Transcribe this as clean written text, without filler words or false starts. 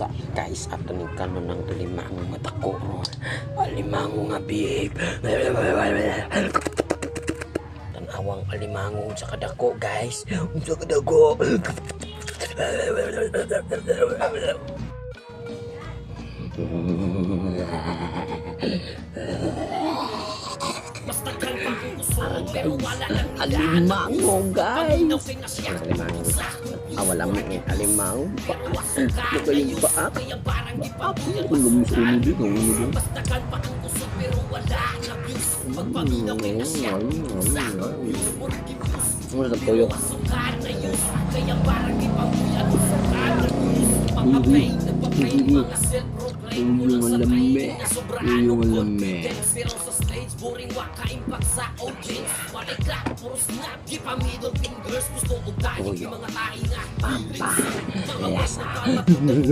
Sa guys, ato ning kanon ng alimango nga dako ron. Alimango nga big. Tanawang alimango sa kadako, guys. Sa kadako. Guys, alimango, guys. Alimango. Ah, wala mo eh. Alimango. Ano ba yung paa? Ang lumi sa ulo din, ang ulo din. Ano sa toyo? Ulo ang lami. Ulo ang lami. Toyo. Pampa. Lasa.